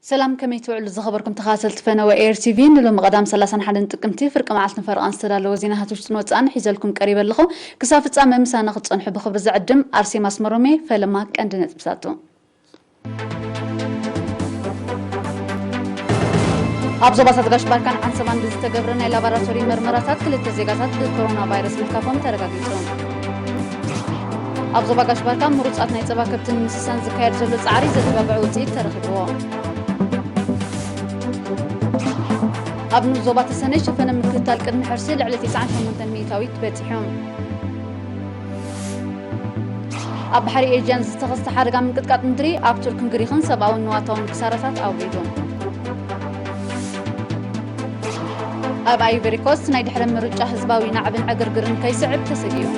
ሰላም፣ ከመይ ትውዕሉ ዝኸበርኩም ተኸታተልቲ ፈነወ ኤር ቲቪ? ንሎሚ ቀዳም ሰላሳን ሓደን ጥቅምቲ ፍርቂ መዓልትን ፈረቓን ዝተዳለወ ዜናታት ውሽጥን ወጻእን ሒዘልኩም ቀሪበ ኣለኹ። ክሳብ ፍጻመ ምሳና ክትጸንሑ ብኽብሪ ዝዕድም ኣርሴማ ኣስመሮም እየ። ፈለማ ቀንዲ ነጥብታቱ። ኣብ ዞባታት ጋሽ ባርካን ዓንሰባን ብዝተገብረ ናይ ላቦራቶሪ መርመራታት ክልተ ዜጋታት ብኮሮና ቫይረስ ምልካፎም ተረጋጊጹ። ኣብ ዞባ ጋሽ ባርካ ምሩጻት ናይ ጸባ ከብቲ ንምስሳን ዝካየድ ዘሎ ጻዕሪ ዘተባብዐ ውጽኢት ተረኺብዎ። ኣብ ንኡስ ዞባ ተሰነይ ሸፈነ ምክትታል ቅድሚ ሕርሲ ልዕሊ ትስዓን ሸሞንተን ሚእታዊት በጺሑ። ኣብ ባሕሪ ኤጅያን ዝተኸስተ ሓደጋ ምንቅጥቃጥ ምድሪ ኣብ ቱርክን ግሪኽን ሰብኣውን ንዋታውን ክሳራታት ኣውሪዱ። ኣብ ኣይቨሪ ኮስት ናይ ድሕረ ምርጫ ህዝባዊ ናዕብን ዕግርግርን ከይስዕብ ተሰጊኡ።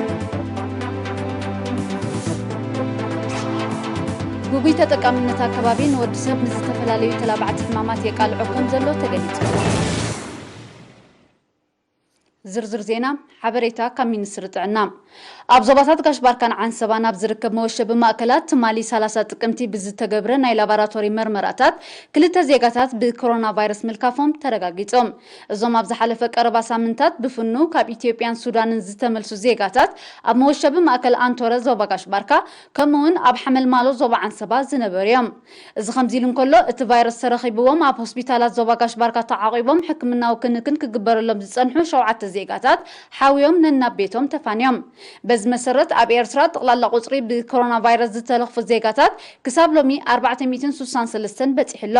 ግጉይ ተጠቃምነት ኣከባቢ ንወዲ ሰብ ንዝተፈላለዩ ተላባዕቲ ሕማማት የቃልዖ ከም ዘሎ ተገሊጹ። ዝርዝር ዜና። ሓበሬታ ካብ ሚኒስትሪ ጥዕና። ኣብ ዞባታት ጋሽ ባርካን ዓንሰባን ኣብ ዝርከብ መወሸቢ ማእከላት ትማሊ ሰላሳ ጥቅምቲ ብዝተገብረ ናይ ላቦራቶሪ መርመራታት ክልተ ዜጋታት ብኮሮና ቫይረስ ምልካፎም ተረጋጊጾም። እዞም ኣብ ዝሓለፈ ቀረባ ሳምንታት ብፍኑ ካብ ኢትዮጵያን ሱዳንን ዝተመልሱ ዜጋታት ኣብ መወሸቢ ማእከል ኣንቶረ ዞባ ጋሽ ባርካ ከምኡውን ኣብ ሓመልማሎ ዞባ ዓንሰባ ዝነበሩ እዮም። እዚ ከምዚ ኢሉ እንከሎ፣ እቲ ቫይረስ ተረኺብዎም ኣብ ሆስፒታላት ዞባ ጋሽ ባርካ ተዓቒቦም ሕክምናዊ ክንክን ክግበረሎም ዝጸንሑ ሸውዓተ ዜጋታት ሓውዮም ነናብ ቤቶም ተፋንዮም። በዚ መሰረት፣ ኣብ ኤርትራ ጠቕላላ ቁጽሪ ብኮሮና ቫይረስ ዝተለኽፉ ዜጋታት ክሳብ ሎሚ ኣርባዕተ ሚእትን ስሳን ሰለስተን በጺሑ ኣሎ።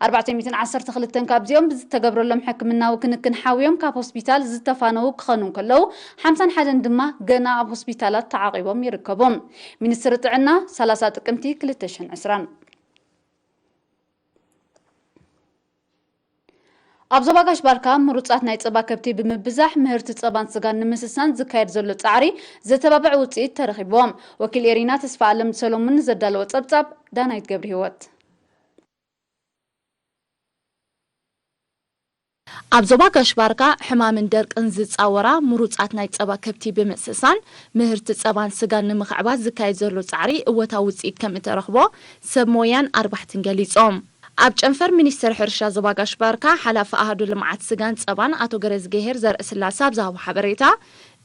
ኣርባዕተ ሚእትን ዓሰርተ ክልተን ካብዚኦም ብዝተገብረሎም ሕክምናዊ ክንክን ሓውዮም ካብ ሆስፒታል ዝተፋነዉ ክኸኑ እንከለዉ፣ ሓምሳን ሓደን ድማ ገና ኣብ ሆስፒታላት ተዓቒቦም ይርከቡ። ሚኒስትሪ ጥዕና፣ ሰላሳ ጥቅምቲ ክልተ ሽሕን ዕስራን። ኣብ ዞባ ጋሽ ባርካ ምሩጻት ናይ ጸባ ከብቲ ብምብዛሕ ምህርቲ ጸባን ስጋን ንምስሳን ዝካየድ ዘሎ ጻዕሪ ዘተባብዕ ውጽኢት ተረኺብዎም። ወኪል ኤሪና ተስፋ ኣለም ሰሎሙን ዘዳለወ ጸብጻብ ዳናይት ገብረ ህይወት። ኣብ ዞባ ጋሽ ባርካ ሕማምን ደርቅን ዝጻወራ ምሩጻት ናይ ጸባ ከብቲ ብምስሳን ምህርቲ ጸባን ስጋን ንምኽዕባት ዝካየድ ዘሎ ጻዕሪ እወታዊ ውጽኢት ከም እተረኽቦ ሰብ ሞያን ኣርባሕትን ገሊጾም። ኣብ ጨንፈር ሚኒስቴር ሕርሻ ዞባ ጋሽ ባርካ ሓላፊ ኣሃዱ ልምዓት ስጋን ጸባን ኣቶ ገረዝግሄር ዘርእስላሰ ኣብ ዝሃቦ ሓበሬታ፣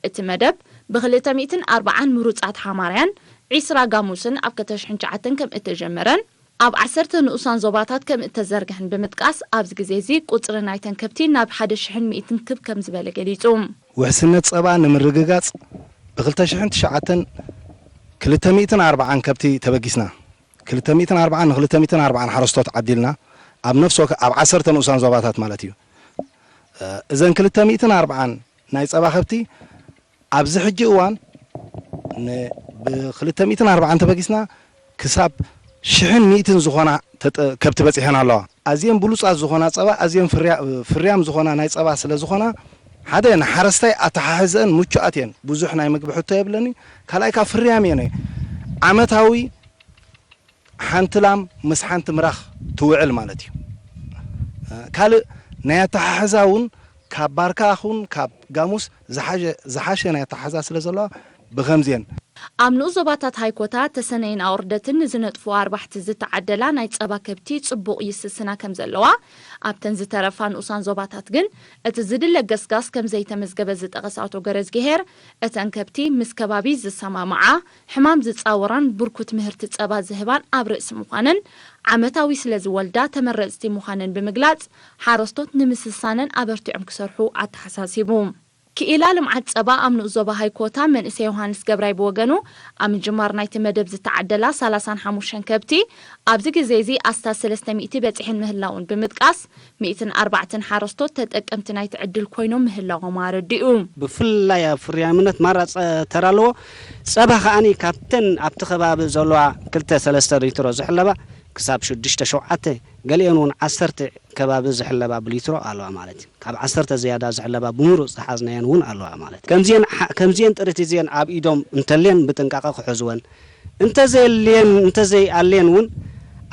እቲ መደብ ብክልተ ሚእትን ኣርባዓን ምሩጻት ሓማርያን ዒስራ ጋሙስን ኣብ ክልተ ሽሕን ትሽዓተን ከም እተጀመረን ኣብ ዓሰርተ ንኡሳን ዞባታት ከም እተዘርግሕን ብምጥቃስ፣ ኣብዚ ግዜ እዚ ቁጽሪ ናይተን ከብቲ ናብ ሓደ ሽሕን ሚእትን ክብ ከም ዝበለ ገሊጹ። ውሕስነት ጸባ ንምርግጋጽ ብ ክልተ ሽሕን ትሽዓተን ክልተ ሚእትን ኣርባዓን ከብቲ ተበጊስና። ክልተ ሚእትን ኣርባዓን ን ክልተ ሚእትን ኣርባዓን ሓረስቶት ዓዲልና፣ ኣብ ነፍሲ ወከ-፣ ኣብ ዓሰርተ ንኡሳን ዞባታት ማለት እዩ። እ፣ እዘን ክልተ ሚእትን ኣርባዓን ናይ ጸባ ከብቲ ኣብዚ ሕጂ እዋን ን-፣ ብ ክልተ ሚእትን ኣርባዓን ተበጊስና ክሳብ ሽሕን ሚእትን ዝኾና ተጠ-፣ ከብቲ በጺሐን ኣለዋ። ኣዝየን ብሉጻት ዝኾና ጸባ፣ ኣዝየን ፍርያ-፣ ፍርያም ዝኾና ናይ ጸባ ስለ ዝኾና፣ ሓደ ንሓረስታይ ኣተሓሕዘአን ምቹኣት እየን፣ ብዙሕ ናይ ምግቢ ሕቶ የብለኒ። ካልኣይ ካብ ፍርያም እየን፣ ዓመታዊ ሓንቲ ላም ምስ ሓንቲ ምራኽ ትውዕል ማለት እዩ። ካልእ ናይ ኣተሓሕዛ እውን ካብ ባርካ ኹን ካብ ጋሙስ ዝሓሸ፣ ዝሓሸ ናይ ኣተሓሕዛ ስለ ዘለዋ ብኸምዚየን። ኣብ ንኡስ ዞባታት ሃይኮታ ተሰነይን ኣውርደትን ንዝነጥፉ ኣርባሕቲ ዝተዓደላ ናይ ጸባ ከብቲ ጽቡቕ ይስስና ከም ዘለዋ፣ ኣብተን ዝተረፋ ንኡሳን ዞባታት ግን እቲ ዝድለ ገስጋስ ከም ዘይተመዝገበ ዝጠቐሰ ኣቶ ገረዝግሄር፣ እተን ከብቲ ምስ ከባቢ ዝሰማምዓ፣ ሕማም ዝጻወራን ብርኩት ምህርቲ ጸባ ዝህባን ኣብ ርእሲ ምዃነን፣ ዓመታዊ ስለ ዝወልዳ ተመረጽቲ ምዃነን ብምግላጽ፣ ሓረስቶት ንምስሳነን ኣበርቲዖም ክሰርሑ ኣተሓሳሲቡ። ክኢላ ልምዓት ጸባ ኣብ ንኡስ ዞባ ሃይኮታ መንእሰይ ዮሃንስ ገብራይ ብወገኑ፣ ኣብ ምጅማር ናይቲ መደብ ዝተዓደላ ሰላሳን ሓሙሽተን ከብቲ፣ ኣብዚ ግዜ እዚ ኣስታት ሰለስተ ሚእቲ በጺሐን ምህላውን ብምጥቃስ፣ ሚእትን ኣርባዕተን ሓረስቶት ተጠቀምቲ ናይቲ ዕድል ኮይኖም ምህላዎም ኣረዲኡ። ብፍላይ ኣብ ፍርያምነት ማራ ጸ-፣ ተራ ኣለዎ። ጸባ ከኣኒ ካብተን ኣብቲ ከባቢ ዘለዋ ክልተ ሰለስተ ሊትሮ ዝሕለባ ክሳብ ሽዱሽተ ሸውዓተ፣ ገሊአን እውን ዓሰርተ ከባቢ ዝሕለባ ብሊትሮ ኣለዋ ማለት እዩ። ካብ ዓሰርተ ዝያዳ ዝሕለባ ብምሩጽ ዝሓዝናየን እውን ኣለዋ ማለት እዩ። ከምዚአን ሓ-፣ ከምዚአን ጥሪት እዚአን ኣብ ኢዶም እንተልየን ብጥንቃቐ ክሕዝወን፣ እንተዘየልየን፣ እንተዘይኣልየን እውን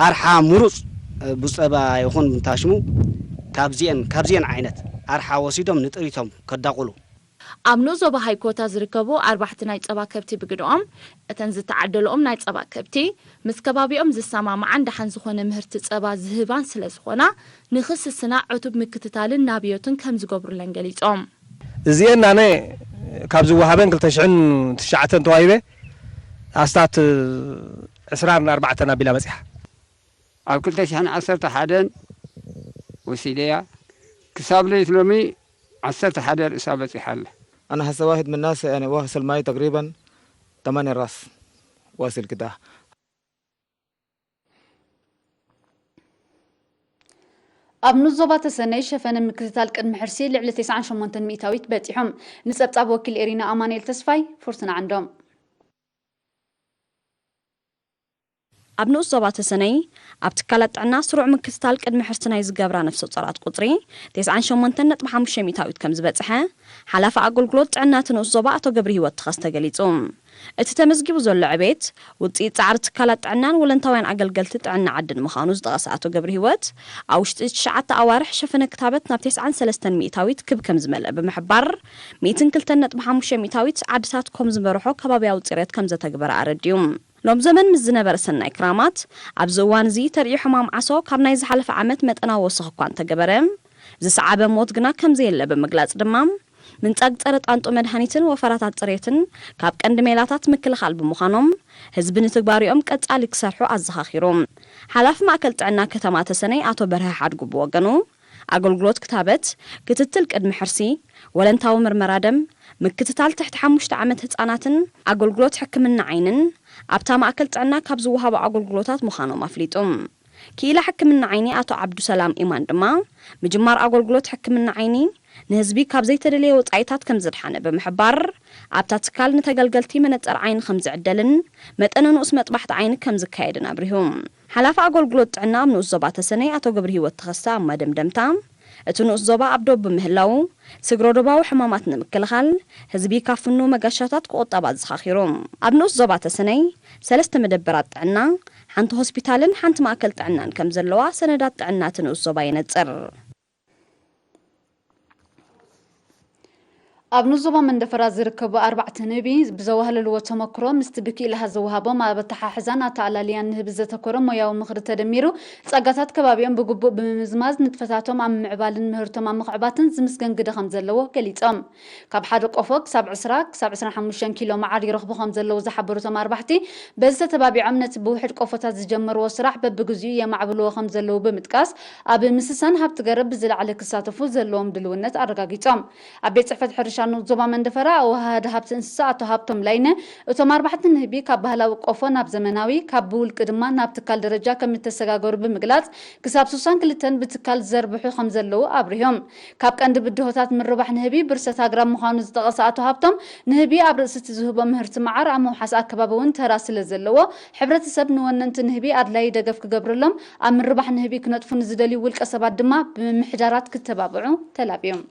ኣርሓ ምሩጽ፣ እ፣ ብጸባ ይኹን ብታሽሙ ካብዚአን፣ ካብዚአን ዓይነት ኣርሓ ወሲዶም ንጥሪቶም ከዳቑሉ። ኣብ ንኡስ ዞባ ሃይኮታ ዝርከቡ ኣርባሕቲ ናይ ጸባ ከብቲ ብግደኦም፣ እተን ዝተዓደልኦም ናይ ጸባ ከብቲ ምስ ከባቢኦም ዝሰማምዓን ደሓን ዝኾነ ምህርቲ ጸባ ዝህባን ስለ ዝኾና፣ ንኽስስና ዕቱብ ምክትታልን ናብዮትን ከም ዝገብሩለን ገሊጾም። እዚኤን ኣነ ካብ ዝወሃበን ክልተ ሽሕን ትሽዓተን ተዋሂበ ኣስታት ዕስራን ኣርባዕተን ኣቢላ በጺሓ። ኣብ ክልተ ሽሕን ዓሰርተ ሓደን ወሲደያ ክሳብ ለይት ሎሚ ዓሰርተ ሓደ ርእሳ በጺሓ ኣላ። أنا هسه واحد من الناس، يعني، واصل معي تقريبًا ثمانية راس واصل كده. ኣብ ንኡስ ዞባ ተሰነይ ሸፈነ ምክትታል ቅድሚ ሕርሲ ልዕሊ ተስዓን ሸሞንተን ሚእታዊት በጺሖም። ንጸብጻብ ወኪል ኤሪና ኣማኑኤል ተስፋይ፣ ፉርቱና ዓንዶም። ኣብ ንኡስ ዞባ ተሰነይ፣ ኣብ ትካላት ጥዕና ስሩዕ ምክትታል ቅድሚ ሕርሲ ናይ ዝገብራ ነፍሰ ጾራት ቁጽሪ ተስዓን ሸሞንተን ነጥቢ ሓሙሽተ ሚእታዊት ከም ዝበጽሐ፣ ሓላፊ ኣገልግሎት ጥዕና እቲ ንኡስ ዞባ ኣቶ ገብረ ህይወት ተኸስተ ገሊጹ። እቲ ተመዝጊቡ ዘሎ ዕቤት፣ ውጽኢት ጻዕሪ ትካላት ጥዕናን ወለንታውያን ኣገልገልቲ ጥዕና ዓድን ምዃኑ ዝጠቐሰ ኣቶ ገብረ ህይወት፣ ኣብ ውሽጢ ትሽዓተ ኣዋርሕ ሸፈነ ክታበት ናብ ተስዓን ሰለስተን ሚእታዊት ክብ ከም ዝመልአ ብምሕባር፣ ሚእትን ክልተን ነጥቢ ሓሙሽተ ሚእታዊት ዓድታት ኮም ዝመርሖ ከባብያዊ ጽሬት ከም ዘተግበረ ኣረዲኡ። ሎም ዘመን ምስ ዝነበረ ሰናይ ክራማት፣ ኣብዚ እዋን እዚ ተርእዮ ሕማም ዓሶ ካብ ናይ ዝሓለፈ ዓመት መጠናዊ ወሰኽ እኳ እንተገበረ፣ ዝሰዓበ ሞት ግና ከም ዘየለ ብምግላጽ ድማ፣ ምንጻግ ጸረ ጣንጡ መድሃኒትን ወፈራታት ጽሬትን ካብ ቀንዲ ሜላታት ምክልኻል ብምዃኖም፣ ህዝቢ ንትግባሪኦም ቀጻሊ ክሰርሑ ኣዘኻኺሩ። ሓላፊ ማእከል ጥዕና ከተማ ተሰነይ ኣቶ በርሀ ሓድጉ ብወገኑ፣ ኣገልግሎት ክታበት፣ ክትትል ቅድሚ ሕርሲ፣ ወለንታዊ ምርመራ ደም፣ ምክትታል ትሕቲ ሓሙሽተ ዓመት ህጻናትን ኣገልግሎት ሕክምና ዓይንን ኣብታ ማእከል ጥዕና ካብ ዝወሃቡ ኣገልግሎታት ምዃኖም ኣፍሊጡ። ክኢላ ሕክምና ዓይኒ ኣቶ ዓብዱሰላም ኢማን ድማ፣ ምጅማር ኣገልግሎት ሕክምና ዓይኒ ንህዝቢ ካብ ዘይተደለየ ወጻኢታት ከም ዘድሓነ ብምሕባር፣ ኣብታ ትካል ንተገልገልቲ መነጸር ዓይኒ ከም ዝዕደልን መጠነ ንኡስ መጥባሕቲ ዓይኒ ከም ዝካየድን ኣብሪሁ። ሓላፊ ኣገልግሎት ጥዕና ኣብ ንኡስ ዞባ ተሰነይ ኣቶ ገብረ ህይወት ተኸስተ ኣብ መደምደምታ፣ እቲ ንኡስ ዞባ ኣብ ዶብ ብምህላዉ፣ ስግረ ዶባዊ ሕማማት ንምክልኻል ህዝቢ ካብ ፍኑው መገሻታት ክቑጠብ ኣዘኻኺሩ። ኣብ ንኡስ ዞባ ተሰነይ ሰለስተ መደበራት ጥዕና፣ ሓንቲ ሆስፒታልን ሓንቲ ማእከል ጥዕናን ከም ዘለዋ ሰነዳት ጥዕና እቲ ንኡስ ዞባ የነጽር። ኣብ ንኡስ ዞባ መንደፈራ ዝርከቡ ኣርባዕተ ንህቢ ብዘዋህለልዎ ተመክሮ፣ ምስቲ ብክኢላታት ዝወሃቦም ኣብ ኣተሓሕዛን ኣተኣላልያን ንህቢ ዘተኮረ ሞያዊ ምኽሪ ተደሚሩ፣ ጸጋታት ከባቢኦም ብግቡእ ብምምዝማዝ፣ ንጥፈታቶም ኣብ ምምዕባልን ምህርቶም ኣብ ምኽዕባትን ዝምስገን ግደ ከም ዘለዎ ገሊጾም። ካብ ሓደ ቆፎ ክሳብ ዕስራ ክሳብ ዕስራን ሓሙሽተን ኪሎ መዓር ይረኽቡ ከም ዘለዉ ዝሓበሩ እቶም ኣርባሕቲ፣ በዚ ተተባቢዖም ነቲ ብውሕድ ቆፎታት ዝጀመርዎ ስራሕ በብግዚኡ የማዕብልዎ ከም ዘለዉ ብምጥቃስ፣ ኣብ ምስሳን ሃብቲ ገረብ ብዝለዓለ ክሳተፉ ዘለዎም ድልውነት ኣረጋጊጾም። ኣብ ቤት ጽሕፈት ሕርሻ ንኡስ ዞባ መንደፈራ ኣወሃሃዲ ሃብቲ እንስሳ ኣቶ ሃብቶም ላይነ፣ እቶም ኣርባሕቲ ንህቢ ካብ ባህላዊ ቆፎ ናብ ዘመናዊ፣ ካብ ብውልቂ ድማ ናብ ትካል ደረጃ ከም እተሰጋገሩ ብምግላጽ፣ ክሳብ ስሳን ክልተን ብትካል ዝዘርብሑ ከም ዘለዉ ኣብሪሆም። ካብ ቀንዲ ብድሆታት ምርባሕ ንህቢ ብርሰት ኣግራብ ምዃኑ ዝጠቐሰ ኣቶ ሃብቶም፣ ንህቢ ኣብ ርእሲ እቲ ዝህቦ ምህርቲ መዓር ኣብ ምውሓስ ኣከባቢ እውን ተራ ስለ ዘለዎ፣ ሕብረተሰብ ንወነንቲ ንህቢ ኣድላዪ ደገፍ ክገብረሎም፣ ኣብ ምርባሕ ንህቢ ክነጥፉ ንዝደልዩ ውልቀ ሰባት ድማ ብምምሕዳራት ክተባብዑ ተላብዮም።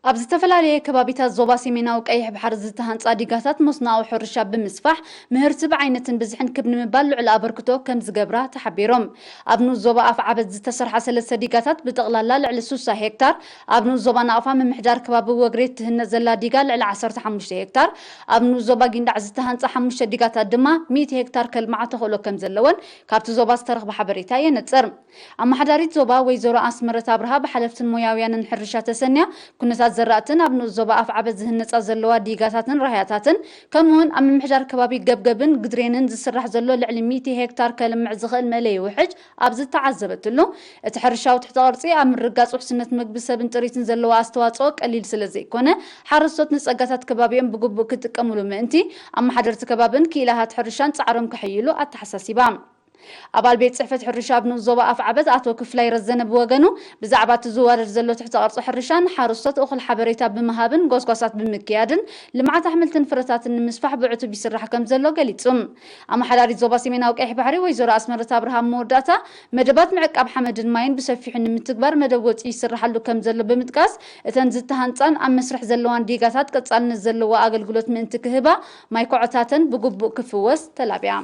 ኣብ ዝተፈላለየ ከባቢታት ዞባ ሰሜናዊ ቀይሕ ባሕሪ ዝተሃንጻ ዲጋታት መስኖኣዊ ሕርሻ ብምስፋሕ፣ ምህርቲ ብዓይነትን ብዝሕን ክብ ንምባል ልዑል ኣበርክቶ ከም ዝገብራ ተሓቢሮም። ኣብ ንኡስ ዞባ ኣፍዓበት ዝተሰርሓ ሰለስተ ዲጋታት ብጠቕላላ ልዕሊ ስሳ ሄክታር፣ ኣብ ንኡስ ዞባ ናቕፋ ምምሕዳር ከባቢ ወግሬት ትህነጽ ዘላ ዲጋ ልዕሊ ዓሰርተ ሓሙሽተ ሄክታር፣ ኣብ ንኡስ ዞባ ጊንዳዕ ዝተሃንጻ ሓሙሽተ ዲጋታት ድማ ሚእቲ ሄክታር ከልምዓ ተኽእሎ ከም ዘለወን ካብቲ ዞባ ዝተረኽበ ሓበሬታ የነጽር። ኣመሓዳሪት ዞባ ወይዘሮ ኣስመረት ኣብርሃ ብሓለፍትን ሞያውያንን ሕርሻ ተሰንያ፣ ኩነታት ዘራእትን ኣብ ንኡስ ዞባ ኣፍዓበት ዝህነጻ ዘለዋ ዲጋታትን ራህያታትን፣ ከምኡውን ኣብ ምምሕዳር ከባቢ ገብገብን ግድሬንን ዝስራሕ ዘሎ ልዕሊ ሚእቲ ሄክታር ከልምዕ ዝኽእል መእለዪ ውሕጅ ኣብ ዝተዓዘበትሉ፣ እቲ ሕርሻዊ ትሕተ ቅርጺ ኣብ ምርጋጽ ውሕስነት ምግቢ ሰብን ጥሪትን ዘለዎ ኣስተዋጽኦ ቀሊል ስለ ዘይኮነ፣ ሓረስቶት ንጸጋታት ከባቢኦም ብግቡእ ክጥቀምሉ ምእንቲ፣ ኣመሓደርቲ ከባብን ክኢላታት ሕርሻን ጻዕሮም ከሐይሉ ኣተሓሳሲባ። ኣባል ቤት ጽሕፈት ሕርሻ ኣብ ንኡስ ዞባ ኣፍዓበት ኣቶ ክፍላይ ረዘነ ብወገኑ፣ ብዛዕባ እቲ ዝዋረድ ዘሎ ትሕተ ቅርጺ ሕርሻ ንሓረስቶት እኹል ሓበሬታ ብምሃብን ጎስጓሳት ብምክያድን ልምዓት ኣሕምልትን ፍረታትን ንምስፋሕ ብዕቱብ ይስራሕ ከም ዘሎ ገሊጹ። ኣመሓዳሪት ዞባ ሰሜናዊ ቀይሕ ባሕሪ ወይዘሮ ኣስመረት ኣብርሃም መወዳእታ፣ መደባት ምዕቃብ ሓመድን ማይን ብሰፊሑ ንምትግባር መደብ ወጺኡ ይስርሓሉ ከም ዘሎ ብምጥቃስ፣ እተን ዝተሃንጻን ኣብ መስርሕ ዘለዋን ዲጋታት ቀጻልነት ዘለዎ ኣገልግሎት ምእንቲ ክህባ ማይ ኮዖታተን ብግቡእ ክፍወስ ተላብያ።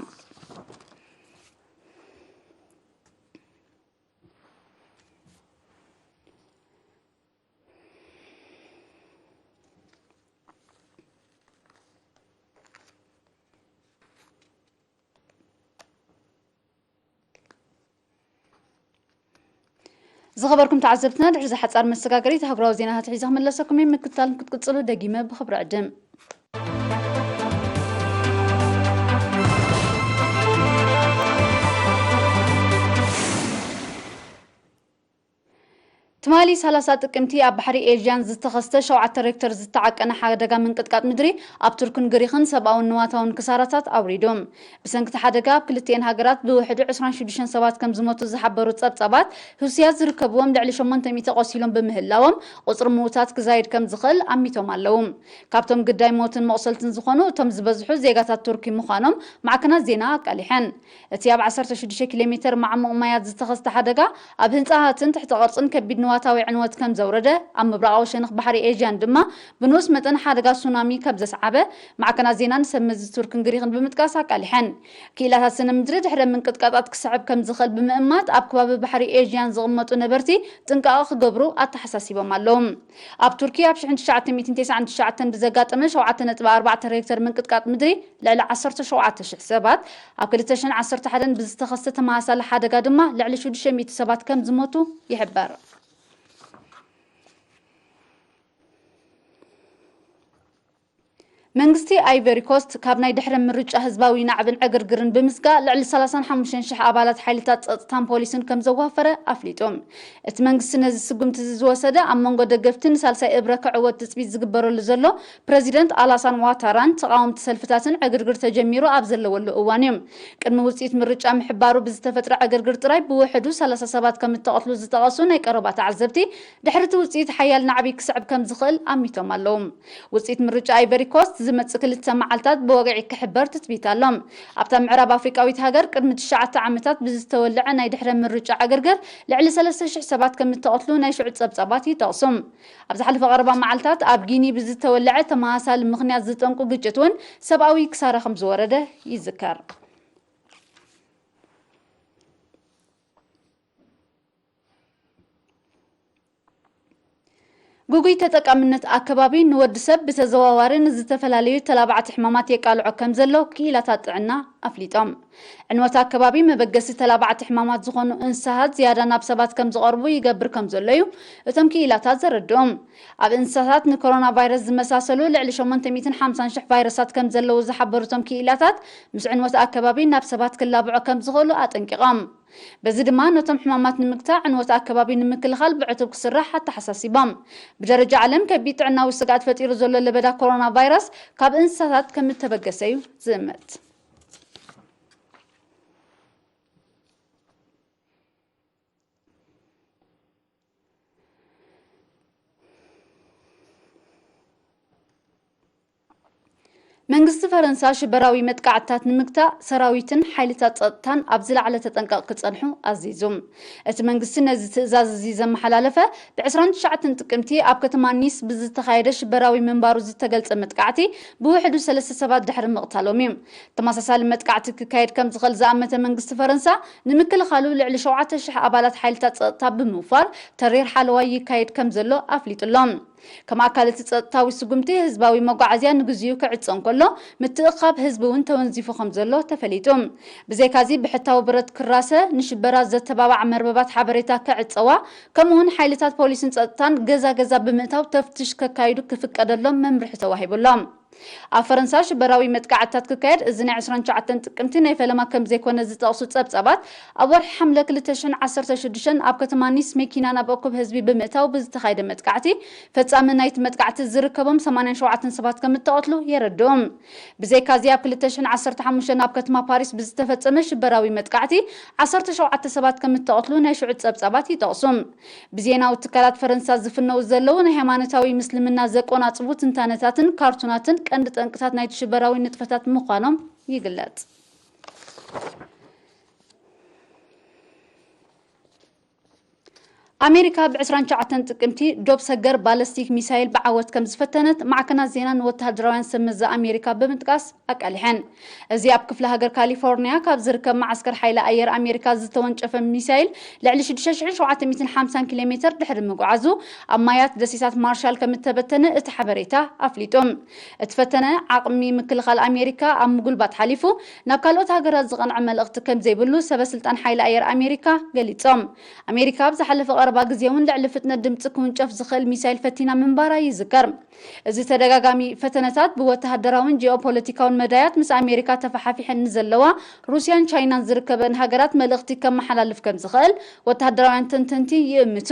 ዝኸበርኩም ተዓዘብትና፣ ድሕሪ እዚ ሓጻር መሰጋገሪት ኣህጉራዊ ዜናታት ሒዘ ክምለሰኩም እየ። ምክትታል ክትቅጽሉ ደጊመ ብኽብሪ ዕድም። ትማሊ ሰላሳ ጥቅምቲ ኣብ ባሕሪ ኤዥያን ዝተኸስተ ሸውዓተ ሬክተር ዝተዓቀነ ሓደጋ ምንቅጥቃጥ ምድሪ ኣብ ቱርክን ግሪኽን ሰብኣውን ንዋታውን ክሳራታት ኣውሪዱ። ብሰንኪ እቲ ሓደጋ ኣብ ክልቲኤን ሃገራት ብውሕዱ ዕስራን ሽዱሽተን ሰባት ከም ዝሞቱ ዝሓበሩ ጸብጻባት፣ ህሱያት ዝርከብዎም ልዕሊ ሸሞንተ ሚእቲ ቆሲሎም ብምህላዎም፣ ቁጽሪ ምዉታት ክዛይድ ከም ዝኽእል ኣሚቶም ኣለዉ። ካብቶም ግዳይ ሞትን መቑሰልትን ዝኾኑ እቶም ዝበዝሑ ዜጋታት ቱርኪ ምዃኖም ማዕከናት ዜና ኣቃሊሐን። እቲ ኣብ ዓሰርተ ሽዱሽተ ኪሎ ሜተር ማዕሙቕ ማያት ዝተኸስተ ሓደጋ፣ ኣብ ህንጻታትን ትሕተ ቅርጽን ከቢድ ንዋታዊ ዕንወት ከም ዘውረደ፣ ኣብ ምብራቓዊ ሸነኽ ባሕሪ ኤዥያን ድማ ብንኡስ መጠን ሓደጋ ሱናሚ ከም ዘስዓበ፣ ማዕከናት ዜናን ሰብ መዚ ቱርክን ግሪኽን ብምጥቃስ ኣቃሊሐን። ክኢላታት ስነ ምድሪ ድሕረ ምንቅጥቃጣት ክስዕብ ከም ዝኽእል ብምእማት፣ ኣብ ከባቢ ባሕሪ ኤዥያን ዝቕመጡ ነበርቲ ጥንቃቐ ክገብሩ ኣተሓሳሲቦም ኣለዉ። ኣብ ቱርኪ ኣብ ሽሕን ትሽዓተ ሚእትን ተስዓን ትሽዓተን ብዘጋጠመ ሸውዓተ ነጥቢ ኣርባዕተ ሬክተር ምንቅጥቃጥ ምድሪ ልዕሊ ዓሰርተ ሸውዓተ ሽሕ ሰባት፣ ኣብ ክልተ ሽሕን ዓሰርተ ሓደን ብዝተኸስተ ተመሳሳሊ ሓደጋ ድማ ልዕሊ ሽዱሽተ ሚእቲ ሰባት ከም ዝሞቱ ይሕበር። መንግስቲ ኣይቨሪ ኮስት ካብ ናይ ድሕረ ምርጫ ህዝባዊ ናዕብን ዕግርግርን ብምስጋእ ልዕሊ ሰላሳን ሓሙሽተን ሽሕ ኣባላት ሓይልታት ጸጥታን ፖሊስን ከም ዘዋፈረ ኣፍሊጡ። እቲ መንግስቲ ነዚ ስጉምቲ እዚ ዝወሰደ ኣብ መንጎ ደገፍቲ ንሳልሳይ እብረ ክዕወት ትጽቢት ዝግበረሉ ዘሎ ፕረዚደንት ኣላሳን ዋታራን ተቓወምቲ ሰልፍታትን ዕግርግር ተጀሚሩ ኣብ ዘለወሉ እዋን እዩ። ቅድሚ ውጽኢት ምርጫ ምሕባሩ ብዝተፈጥረ ዕግርግር ጥራይ ብውሕዱ ሰላሳ ሰባት ከም እተቐትሉ ዝጠቐሱ ናይ ቀረባ ተዓዘብቲ፣ ድሕሪ እቲ ውጽኢት ሓያል ናዕቢ ክስዕብ ከም ዝኽእል ኣሚቶም ኣለዉ። ውጽኢት ምርጫ ኣይቨሪ ኮስት ዝመጽእ ክልተ መዓልታት ብወግዒ ክሕበር ትጽቢት ኣሎ። ኣብታ ምዕራብ ኣፍሪቃዊት ሃገር ቅድሚ ትሽዓተ ዓመታት ብዝተወልዐ ናይ ድሕረ ምርጫ ዕግርግር ልዕሊ ሰለስተ ሽሕ ሰባት ከም እተቐትሉ ናይ ሽዑ ጸብጻባት ይጠቕሱ። ኣብ ዝሓለፈ ቀረባ መዓልታት ኣብ ጊኒ ብዝተወልዐ ተመሳሳሊ ምኽንያት ዝጠንቁ ግጭት እውን ሰብኣዊ ክሳራ ከም ዝወረደ ይዝከር። ግጉይ ተጠቃምነት ኣከባቢ ንወዲ ሰብ ብተዘዋዋሪ ንዝተፈላለዩ ተላባዕቲ ሕማማት የቃልዖ ከም ዘሎ ክኢላታት ጥዕና ኣፍሊጦም። ዕንወት ኣከባቢ መበገሲ ተላባዕቲ ሕማማት ዝኾኑ እንስሳት ዝያዳ ናብ ሰባት ከም ዝቐርቡ ይገብር ከም ዘሎ እዩ እቶም ክኢላታት ዘረድኦም። ኣብ እንስሳታት ንኮሮና ቫይረስ ዝመሳሰሉ ልዕሊ ሸሞንተ ሚእትን ሓምሳን ሽሕ ቫይረሳት ከም ዘለዉ ዝሓበሩ እቶም ክኢላታት፣ ምስ ዕንወት ኣከባቢ ናብ ሰባት ክላብዖ ከም ዝኽእሉ ኣጠንቂቖም። በዚ ድማ ነቶም ሕማማት ንምግታእ ዕንወት ኣከባቢ ንምክልኻል ብዕቱብ ክስራሕ ኣተሓሳሲቦም። ብደረጃ ዓለም ከቢድ ጥዕናዊ ስግኣት ፈጢሩ ዘሎ ለበዳ ኮሮና ቫይረስ ካብ እንስሳታት ከም እተበገሰ እዩ ዝእመት። መንግስቲ ፈረንሳ ሽበራዊ መጥቃዕትታት ንምግታእ ሰራዊትን ሓይልታት ጸጥታን ኣብ ዝለዓለ ተጠንቀቕ ክጸንሑ ኣዚዙ። እቲ መንግስቲ ነዚ ትእዛዝ እዚ ዘመሓላለፈ ብ ዕስራን ትሽዓተን ጥቅምቲ ኣብ ከተማ ኒስ ብዝተኻየደ ሽበራዊ ምንባሩ ዝተገልጸ መጥቃዕቲ ብውሕዱ ሰለስተ ሰባት ድሕሪ ምቕታሎም እዩ። ተመሳሳሊ መጥቃዕቲ ክካየድ ከም ዝኽእል ዝኣመተ መንግስቲ ፈረንሳ ንምክልኻሉ ልዕሊ ሸውዓተ ሽሕ ኣባላት ሓይልታት ጸጥታ ብምውፋር ተሪር ሓለዋ ይካየድ ከም ዘሎ ኣፍሊጡ ኣሎ። ከም ኣካል እቲ ጸጥታዊ ስጉምቲ ህዝባዊ መጓዓዝያ ንግዚኡ ክዕጸ እንከሎ፣ ምትእኻብ ህዝቢ እውን ተወንዚፉ ከም ዘሎ ተፈሊጡ። ብዘይካዚ ብሕታዊ ብረት ክራሰ፣ ንሽበራ ዘተባባዕ መርበባት ሓበሬታ ክዕጸዋ፣ ከምኡውን ሓይልታት ፖሊስን ጸጥታን ገዛ ገዛ ብምእታው ተፍትሽ ከካይዱ ክፍቀደሎም መምርሒ ተዋሂቡ ኣሎ። ኣብ ፈረንሳ ሽበራዊ መጥቃዕትታት ክካየድ እዚ ናይ ዕስራን ትሽዓተን ጥቅምቲ ናይ ፈለማ ከም ዘይኮነ ዝጠቕሱ ጸብጻባት፣ ኣብ ወርሒ ሓምለ ክልተ ሽሕን ዓሰርተ ሽዱሽተን ኣብ ከተማ ኒስ መኪና ናብ እኩብ ህዝቢ ብምእታው ብዝተኻየደ መጥቃዕቲ፣ ፈጻሚ ናይቲ መጥቃዕቲ ዝርከቦም ሰማንያን ሸውዓተን ሰባት ከም እተቐትሉ የረድኡ። ብዘይካዚ ኣብ ክልተ ሽሕን ዓሰርተ ሓሙሽተን ኣብ ከተማ ፓሪስ ብዝተፈጸመ ሽበራዊ መጥቃዕቲ ዓሰርተ ሸውዓተ ሰባት ከም እተቐትሉ ናይ ሽዑ ጸብጻባት ይጠቕሱ። ብዜናዊ ትካላት ፈረንሳ ዝፍነው ዘለዉ ናይ ሃይማኖታዊ ምስልምና ዘቆናጽቡ ትንታነታትን ካርቱናትን ቀንዲ ጠንቅታት ናይቲ ሽበራዊ ንጥፈታት ምዃኖም ይግለጽ። ኣሜሪካ ብ ዕስራን ትሽዓተን ጥቅምቲ ዶብ ሰገር ባለስቲክ ሚሳይል ብዓወት ከም ዝፈተነት ማዕከናት ዜናን ወተሃደራውያን ሰብ መዚ ኣሜሪካ ብምጥቃስ ኣቃሊሐን። እዚ ኣብ ክፍለ ሃገር ካሊፎርኒያ ካብ ዝርከብ መዓስከር ሓይሊ ኣየር ኣሜሪካ ዝተወንጨፈ ሚሳይል ልዕሊ ሽዱሽተ ሽሕን ሸውዓተ ሚእትን ሓምሳን ኪሎ ሜተር ድሕሪ ምጉዓዙ ኣብ ማያት ደሴታት ማርሻል ከም እተበተነ እቲ ሓበሬታ ኣፍሊጡ። እቲ ፈተነ ዓቕሚ ምክልኻል ኣሜሪካ ኣብ ምጉልባት ሓሊፉ ናብ ካልኦት ሃገራት ዝቐንዐ መልእኽቲ ከም ዘይብሉ ሰበ ስልጣን ሓይሊ ኣየር ኣሜሪካ ገሊጾም። ኣሜሪካ ኣብ ዝሓለፈ ቀረባ ግዜ እውን ልዕሊ ፍጥነት ድምፂ ክውንጨፍ ዝኽእል ሚሳይል ፈቲና ምንባራ ይዝከር። እዚ ተደጋጋሚ ፈተነታት ብወተሃደራውን ጂኦፖለቲካውን መዳያት ምስ ኣሜሪካ ተፈሓፊሐን ንዘለዋ ሩስያን ቻይናን ዝርከበን ሃገራት መልእኽቲ ከመሓላልፍ ከም ዝኽእል ወተሃደራውያን ተንተንቲ ይእምቱ።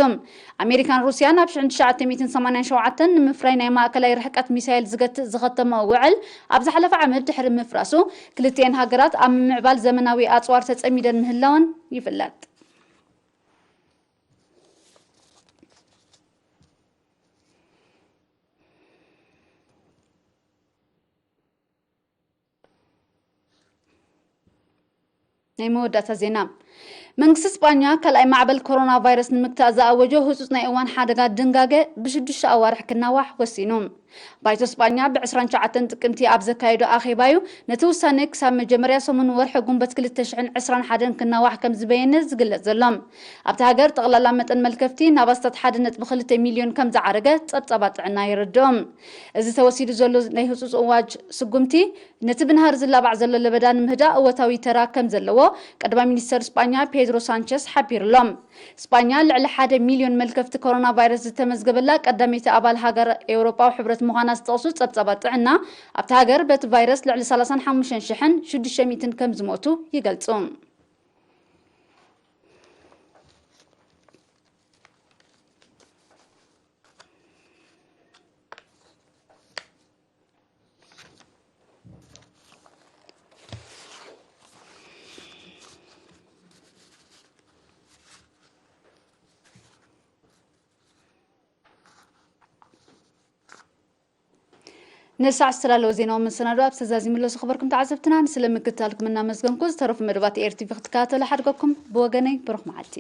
ኣሜሪካን ሩስያን ኣብ ሽሕን ትሽዓተ ሚእትን ሰማንያን ሸውዓተን ንምፍራይ ናይ ማእከላይ ርሕቀት ሚሳይል ዝገትእ ዝኸተመኦ ውዕል ኣብ ዝሓለፈ ዓመት ድሕሪ ምፍራሱ፣ ክልቲኤን ሃገራት ኣብ ምምዕባል ዘመናዊ ኣጽዋር ተጸሚደን ምህላወን ይፍለጥ። ናይ መወዳእታ ዜና። መንግስቲ ስጳኛ ካልኣይ ማዕበል ኮሮና ቫይረስ ንምግታእ ዝኣወጆ ህጹጽ ናይ እዋን ሓደጋ ድንጋገ ብሽዱሽተ ኣዋርሕ ክናዋሕ ወሲኑ። ባይቶ ስጳኛ ብ ዕስራን ትሽዓተን ጥቅምቲ ኣብ ዘካየዶ ኣኼባዩ ነቲ ውሳነ ክሳብ መጀመርያ ሰሙን ወርሒ ጉንበት ክልተ ሽሕን ዕስራን ሓደን ክናዋሕ ከም ዝበየነ ዝግለጽ ዘሎ። ኣብቲ ሃገር ጠቕላላ መጠን መልከፍቲ ናብ ኣስታት ሓደ ነጥቢ ክልተ ሚልዮን ከም ዝዓረገ ጸብጻባት ጥዕና የረድኦም። እዚ ተወሲዱ ዘሎ ናይ ህጹጽ እዋጅ ስጉምቲ ነቲ ብናህሪ ዝላባዕ ዘሎ ለበዳ ንምህዳእ እወታዊ ተራ ከም ዘለዎ ቀዳማይ ሚኒስተር ስጳኛ ፔድሮ ሳንቸስ ሓቢሩሎም። ስጳኛ ልዕሊ ሓደ ሚልዮን መልከፍቲ ኮሮና ቫይረስ ዝተመዝገበላ ቀዳመይቲ ኣባል ሃገር ኤውሮጳዊ ሕብረት ምዃና ዝጠቕሱ ጸብጻባት ጥዕና፣ ኣብቲ ሃገር በቲ ቫይረስ ልዕሊ ሰላሳን ሓሙሽተን ሽሕን ሽዱሽተ ሚእትን ከም ዝሞቱ ይገልጹ። ንሳዕ ዝተዳለወ ዜናዊ መሰናዶ ኣብ ተዛዚሙ ኣሎ። ዝኸበርኩም ተዓዘብትና፣ ንስለ ምክትታልኩም እናመስገንኩ፣ ዝተረፉ መደባት ኤር ቲ ቪ ክትከታተሉ ሓድገኩም። ብወገነይ ብሩኽ መዓልቲ።